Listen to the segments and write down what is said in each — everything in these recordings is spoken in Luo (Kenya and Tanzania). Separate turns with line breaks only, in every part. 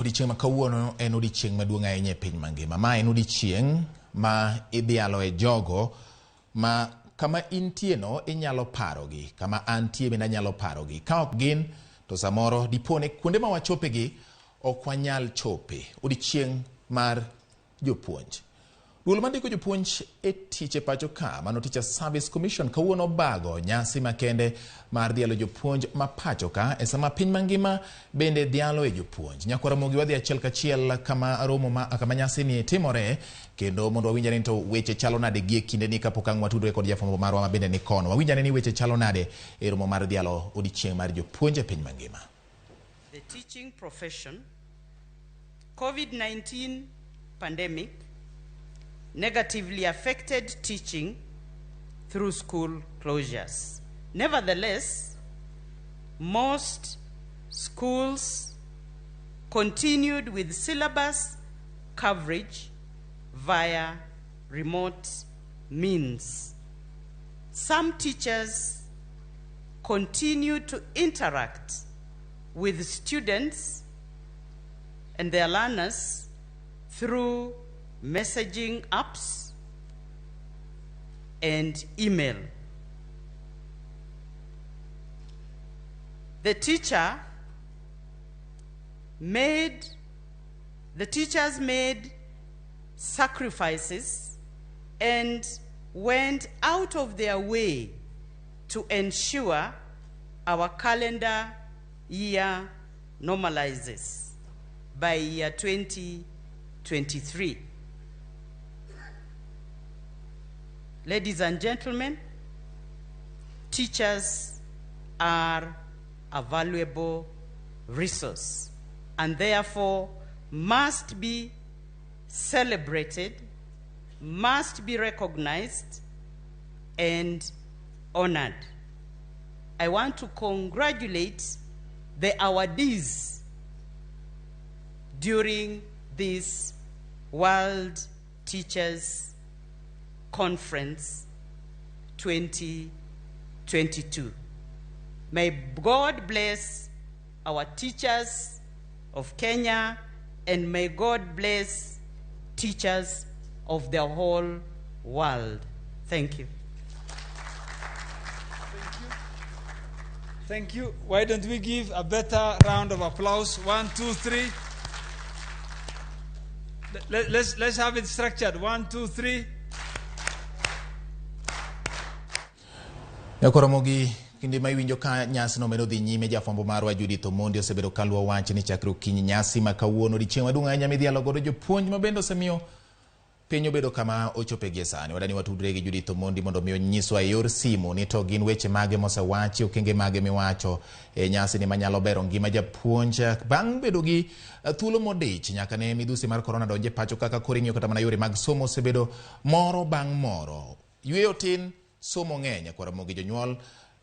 Odiechieng' ma kawuono en odiechieng' maduong' ahinya e piny mangima. Ma en odiechieng' ma idhialoe jogo ma kama intie no inyalo parogi, kama antie bende anyalo parogi. Ka ok gin, to samoro dipo ni kuonde ma wachopegi ok wanyal chope. Odiechieng' mar jopuonj. Duol mandiko jopuonj e tich e pacho ka, mano Teacher Service Commission, kawuono obago nyasi makende mar dhialo jopuonj ma pacho ka e sama piny mangima bende dhialo e jopuonj. Nyakwar Ramogi wadhi achiel kachiel kama romo ma, kama nyasi ni timore kendo mondo wawinj ane ni to weche chalo nade gie kinde ni kapok ang' watudore kod jafwambo marwa ma bende ni kono. Wawinj ane ni weche chalo nade e romo mar dhialo odiechieng' mar jopuonj e piny mangima.
The teaching profession, COVID-19 pandemic negatively affected teaching through school closures. Nevertheless, most schools continued with syllabus coverage via remote means. Some teachers continue to interact with students and their learners through messaging apps and email. The teacher made, the teachers made sacrifices and went out of their way to ensure our calendar year normalizes by year 2023. Ladies and gentlemen, teachers are a valuable resource and therefore must be celebrated, must be recognized and honored. I want to congratulate the awardees during this World Teachers Conference 2022. May God bless our teachers of Kenya, and may God bless teachers of the whole world. Thank you.
Thank you. Why don't we give a better round of applause? 1, 2, 3. Let's have it structured. 1, 2, 3.
Nyakoromogi kinde ma iwinjo ka nyasi no medo dhi nyime, jafwambo marwa Judith Omondi osebedo kaluwo wach ni chakre okinyi nyasi ma kawuono odiechieng' maduong' ahinya midhialo godo jopuonj ma bende osemiyo piny obedo kama ochope gie sani. Wadani watudre gi Judith Omondi mondo mi onyiswa e yor simu ni to gin weche mage mosewachi, okenge mage miwacho e nyasi ni manyalo bero ngima japuonj bang' bedo gi thuolo modich nyaka ne midhusi mar korona donje pacho kaka koro ing'iyo kata mana yore mag somo osebedo moro bang' moro. Yweyo tin, somo ng'eny. Nyakwar Ramogi jonyuol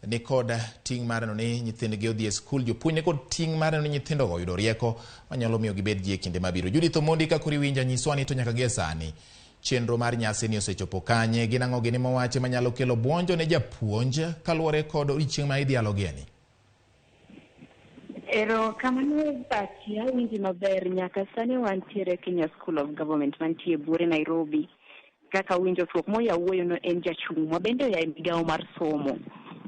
ni kod ting' mar neno ni nyithindgi odhi e skul, jopuonj ni kod ting' mar neno ni nyithindogo oyudo rieko manyalo miyo gibed ji e kinde mabiro. Judith Omondi, ka koro iwinja, nyiswa ni to nyaka gie sani chenro mar nyasi ni osechopo kanye, gin ang'o gini mowachi manyalo kelo buonjo ne japuonj kaluwore kod odiechieng' ma idhialogie ni?
Ero kamano Bati, awinji maber. Nyaka sani wantiere Kenya School of Government mantie Buore, Nairobi. Kaka winjo twak moya wuoyo no en jachung' ma bende oya e migawo mar somo.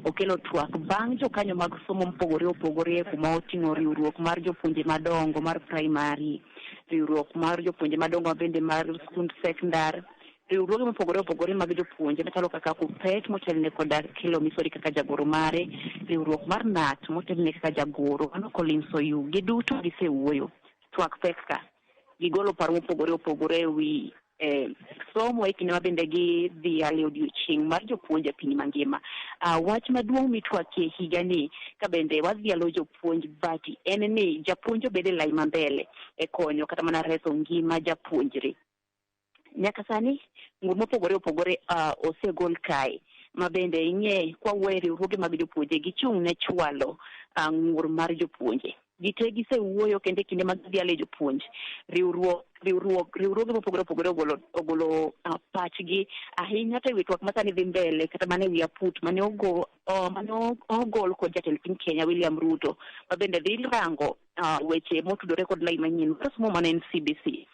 Okelo twak bang' jokanyo mag somo mopogore opogore kuma oting'o riwruok mar jopuonje madongo mar primary, riwruok mar jopuonje madongo bende mar skund sekondar, riwruoge mopogore opogore mag jopuonje machalo kaka KUPPET motelne koda Kelo Misori kaka jagoro mare, riwruok mar KNUT motelne kaka jagoro mano Collins Oyuu. Giduto gisewuoyo. Twak pek ka. Gigolo paro mopogore opogore ewi somo e kinde ma bende gidhialo odiochieng' mar jopuonj e piny mangima. Wach maduong' mitwakie higani ka bende wadhialo jopuonj Bati en ni japuonj obed e lai mambele e konyo kata mana reso ngima japuonjre. Nyaka sani ng'ur mopogore opogore osegol kae ma bende ing'e kwa wuoyo e riwruoge mag jopuonje gichung' ne chwalo ng'ur mar jopuonje. Gite gisewuoyo kendo e kinde mag dhialo e jopuonj riwruok riwruok riwruoge mopogore opogore ogolo pachgi ahinya to e wi twak masani dhi mbele kata mana e wi aput mane ogo mane ogol kod jatend piny Kenya William Ruto ma bende dhi rango weche motudore kod lai manyien mar somo mane en CBC.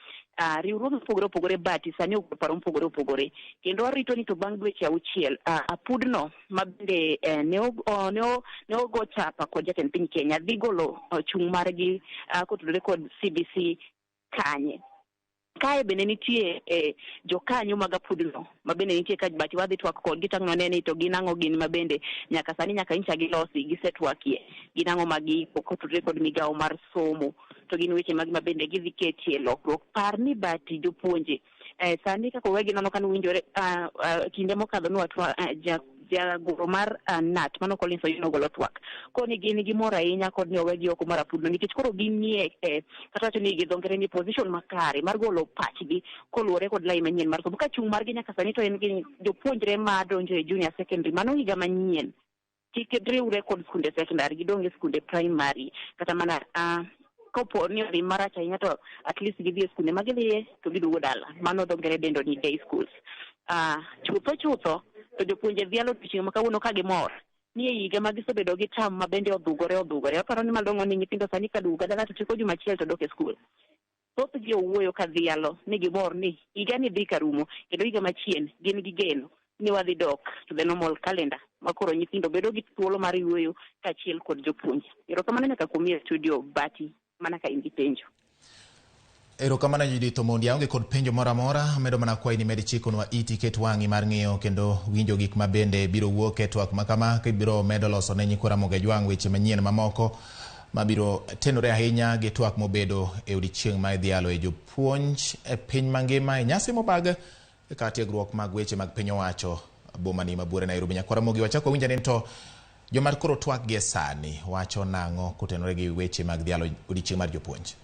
Riwruoge mopogore opogore bati sani ogolo paro mopogore opogore kendo arito ni to bang' dweche 6 apudno ma bende ne ogo chapa kod jatend piny Kenya dhi golo chung' margi kotudore kod CBC kanye. Kae bende nitie jokanyo mag apudno ma bende nitie ka bati wadhi twak kodgi tang' wane ni to gin ang'o gin ma bende nyaka sani nyaka nyicha gilosi gisetwakie gin ang'o ma giiko kotudore kod migawo mar somo to gin weche mag ma bende gidhi ketie lokruok. Par ni bati jopuonje sani kaka owegi nono kane winjore kinde mokadho nwatwa jagoro mar KNUT mano Collins Oyuno ogolo twak koni gin gimor ahinya kod ni owegi oko mar apudno nikech koro ginie kata wacho ni gi dho ngere ni position makare mar golo pachgi koluwore kod lai manyien mar somo ka chung' margi nyaka sani to en gi jopuonjre madonjo e junior secondary mano higa manyien kik riwre kod skunde secondary gidong' e skunde primary kata mana kopo ni odhi marach ahinya to at least gidhi e skunde ma gidhiye to giduogo dala mano dho ngere dendo ni day schools. Chutho chutho to jopuonje dhialo odiochieng' ma kawuono ka gimor ni e higa ma gisebedo gi tam ma bende odhugore odhugore aparo ni malong'o ni nyithindo sani ka duogo dala to tieko juma achiel to dok e skul. Thothgi owuoyo ka dhialo ni gimor ni higa ni dhi karumo kendo higa machien gin gi geno ni wadhi dok to the normal calendar ma koro nyithindo bedo gi thuolo mar yueyo kaachiel kod jopuonj. Erokamano nyaka kuom e studio Bati mana ka in gi penjo.
Erokamano Judith Omondi, aonge kod penjo moro amora, medo mana kwayi ni med chikonwa iti ket wang'i mar ng'iyo kendo winjo gik ma bende biro wuok e twak ma kama kibiro medo loso ne nyikwa Ramogi Ajwang' weche manyien mamoko mabiro tenore ahinya gi twak mobedo e odiechieng' ma idhialo e jopuonj e piny mangima e nyasi mobag e kar tiegruok mag weche mag piny owacho bomani mabuore Nairobi. Nyakwa Ramogi wachako winjo ni to joma koro twak gie sani wacho nang'o kotenore gi weche mag dhialo odiechieng' mar jopuonj.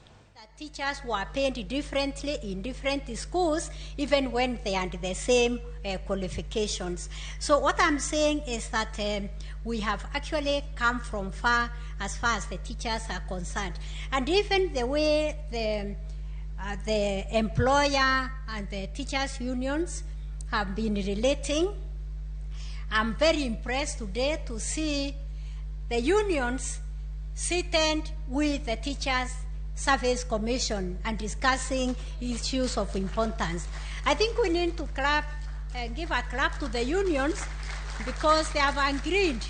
Teachers were paid differently in different schools, even when they had the same qualifications. So what I'm saying is that we have actually come from far as the teachers are concerned. And even the way the employer and the teachers' unions have been relating, I'm very impressed today to see the unions sitting with the Teachers Service Commission and discussing issues of importance. I think we need to clap and give a clap to the unions because they have agreed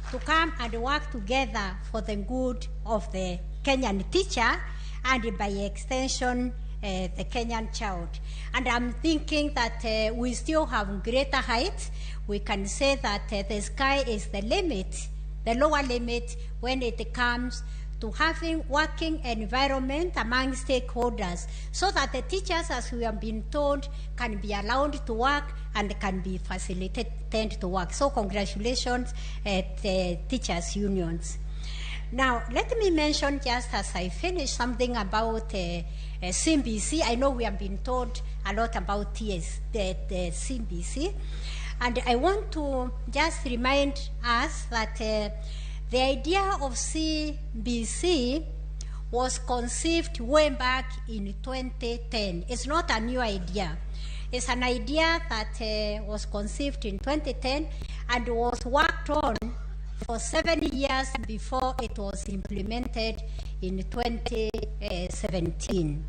to come and work together for the good of the Kenyan teacher and by extension the Kenyan child. And I'm thinking that we still have greater heights. We can say that the sky is the limit, the lower limit when it comes to having working environment among stakeholders so that the teachers, as we have been told, can be allowed to work and can be facilitated to work. So congratulations at the teachers' unions. Now, let me mention just as I finish something about CBC. I know we have been told a lot about the CBC. And I want to just remind us that the idea of CBC was conceived way back in 2010. It's not a new idea. It's an idea that was conceived in 2010 and was worked on for 7 years before it was implemented in 2017.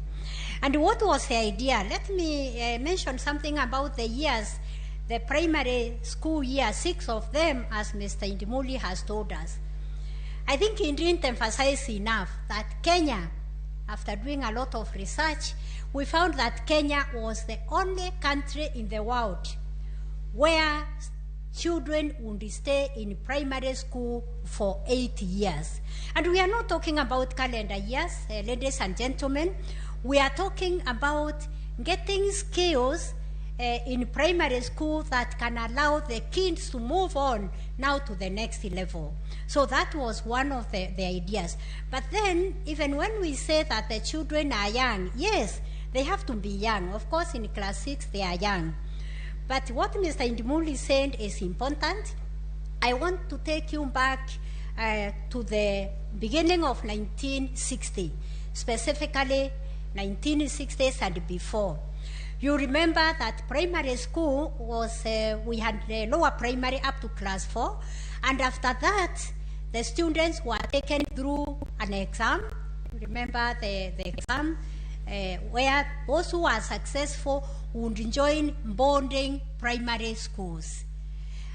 And what was the idea? Let me mention something about the years, the primary school year, 6 of them, as Mr. Indimuli has told us. I think he didn't emphasize enough that Kenya, after doing a lot of research, we found that Kenya was the only country in the world where children would stay in primary school for 8 years. And we are not talking about calendar years, ladies and gentlemen. We are talking about getting skills in primary school that can allow the kids to move on now to the next level. So that was one of the ideas. But then, even when we say that the children are young, yes, they have to be young. Of course, in class 6, they are young. But what Mr. Indimuli said is important. I want to take you back to the beginning of 1960, specifically 1960s and before. You remember that primary school was, we had the lower primary up to class 4, and after that, the students were taken through an exam. Remember the exam, where those who are successful would join boarding primary schools.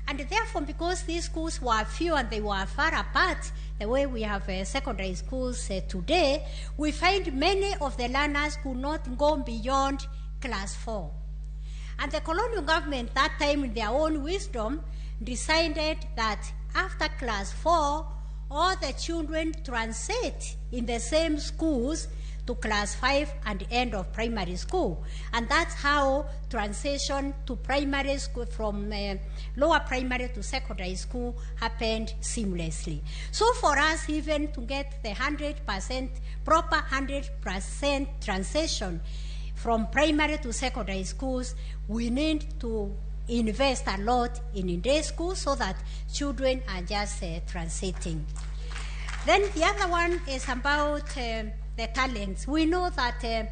And therefore, because these schools were few and they were far apart, the way we have secondary schools today, we find many of the learners could not go beyond class 4. And the colonial government that time, in their own wisdom, decided that after class 4, all the children transit in the same schools to class 5 and end of primary school. And that's how transition to primary school from lower primary to secondary school happened seamlessly. So for us, even to get the 100%, proper 100% transition from primary to secondary schools, we need to invest a lot in day school so that children are just transiting. Then the other one is about the talents. We know that the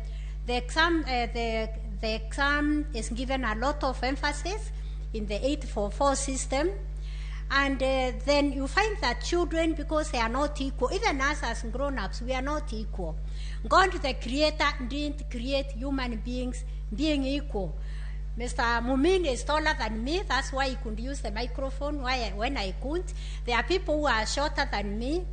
exam is given a lot of emphasis in the 844 system. And then you find that children, because they are not equal, even us as grown-ups, we are not equal. God the Creator didn't create human beings being equal. Mr. Mumin is taller than me, that's why he could use the microphone when I couldn't. There are people who are shorter than me.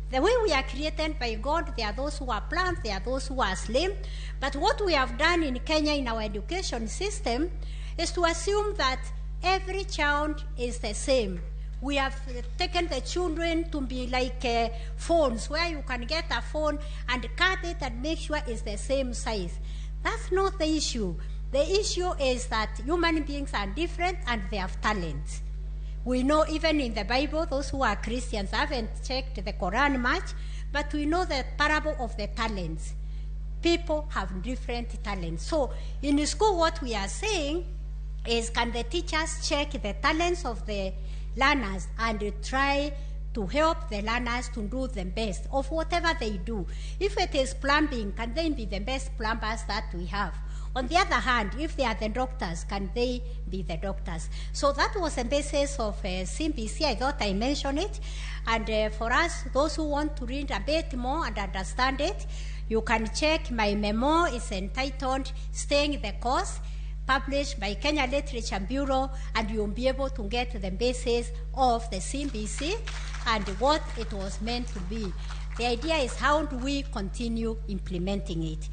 The way we are created by God, there are those who are plump, there are those who are slim. But what we have done in Kenya in our education system is to assume that every child is the same. We have taken the children to be like phones, where you can get a phone and cut it and make sure it's the same size. That's not the issue. The issue is that human beings are different and they have talents. We know even in the Bible, those who are Christians haven't checked the Quran much, but we know the parable of the talents. People have different talents. So in school, what we are saying is, can the teachers check the talents of the learners and try to help the learners to do the best of whatever they do? If it is plumbing, can they be the best plumbers that we have? On the other hand, if they are the doctors, can they be the doctors? So that was the basis of CBC. I thought I mentioned it. And for us, those who want to read a bit more and understand it, you can check my memo. It's entitled Staying the Course, published by Kenya Literature Bureau, and you'll be able to get the basis of the CBC and what it was meant to be. The idea is, how do we continue implementing it?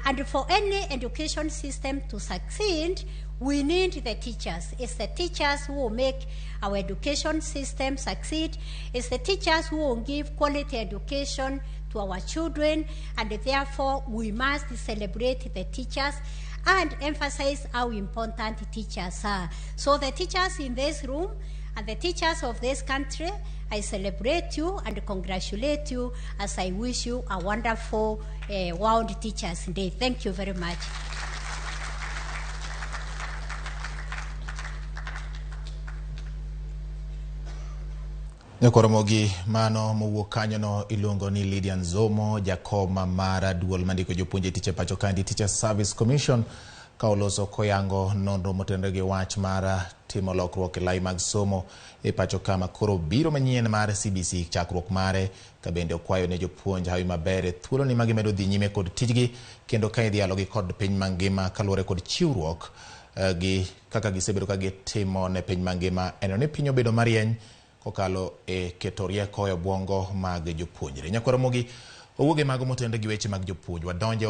And for any education system to succeed, we need the teachers. It's the teachers who will make our education system succeed. It's the teachers who will give quality education to our children, and therefore we must celebrate the teachers and emphasize how important teachers are. So the teachers in this room and the teachers of this country, I celebrate you and congratulate you as I wish you a wonderful World Teachers Day. Thank you very much.
Nyakoromogi mano mowuok kanyono iluongo ni Lydia Nzomo, jakoma mar duol mandiko jopuonje tich e pacho kandi Teacher Service Commission, ka oloso koyango nonro motenore gi wach mar timo lokruok e lai mag somo e pacho kama koro biro manyien mar CBC chakruok mare, ka bende okwayo ne jopuonj hawi maber e thuolo ni magimedo dhi nyime kod tijgi kendo ka idhialogi kod piny mangima kaluwore kod chiwruok gi kaka gisebedo ka gitimo ne piny mangima eno ni piny obedo marieny kokalo e keto rieko e obwongo mag jopuonjre. Nyakoromogi owuoge mago motenore gi weche mag jopuonj wadonje